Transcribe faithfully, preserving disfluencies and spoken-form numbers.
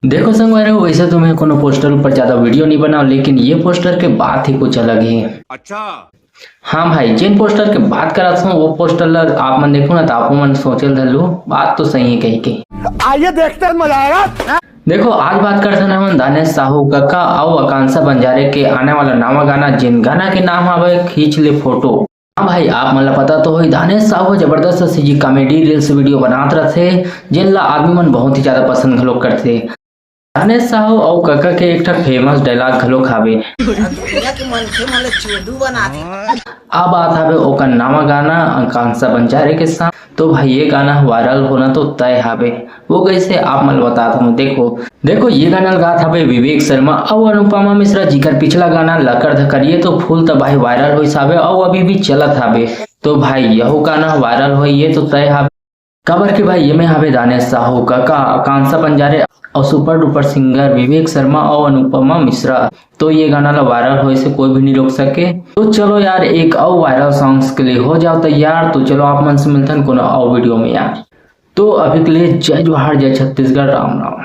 देखो संगवारी हो, वैसे तो मैं कोनो पोस्टर ऊपर ज्यादा वीडियो नहीं बनाओ, लेकिन ये पोस्टर के बात ही कुछ अलग है। अच्छा। हाँ भाई, जिन पोस्टर के बात करत हूँ, वो पोस्टर ला आप मन देखो ना, तो आप मन सोचे ल धर लो, बात तो सही है कहीं कहीं। आइए देखते हैं, मजा आएगा। देखो, आज बात करते हैं हम दानेश साहू कका और आकांक्षा बंजारे के आने वाला नवा गाना, जिन गाना के नाम हवे खींच ले फोटो। हाँ भाई, आप मन ला पता तो होही, दानेश साहू जबरदस्त सीजी कॉमेडी रील्स वीडियो बनात रथे, जिन ला आदमी मन बहुत ही ज्यादा पसंद घलोक करथे। दानेश साहू अउ कका के एक ठा फेमस डायलॉग घलोक हावे। दुनिया के मनखे मन ला चोदू बनाथे। अब आत हावे ओकर नवा गाना आकांक्षा बंजारे के साथ। तो भाई, ये गाना वायरल होना तो तय हावे। वो कैसे, आप मन ल बतात हूँ। देखो, देखो, ये गाना ल गात हावे विवेक शर्मा अउ अनुपमा मिश्रा, जिकर पिछला गाना लकर धकर ये तो फुल तबाही वायरल होइस हावे अउ अभी भी चलत हावे। तो भाई, यहू गाना वायरल होई ये तो तय हावे। काबर कि भाई, ये में हावे दानेश साहू कका, आकांक्षा बंजारे अउ super duper singer Vivek Sharma अउ अनुपमा मिश्रा। तो ये गाना ला वायरल होए से कोई भी नहीं रोक सके। तो चलो यार, एक अउ वायरल सॉन्ग्स के लिए हो जाओ तैयार। तो चलो, आप मन से मिलथन कोनो अउ वीडियो में यार। तो अभी के लिए जय जोहार, जय छत्तीसगढ़, राम राम।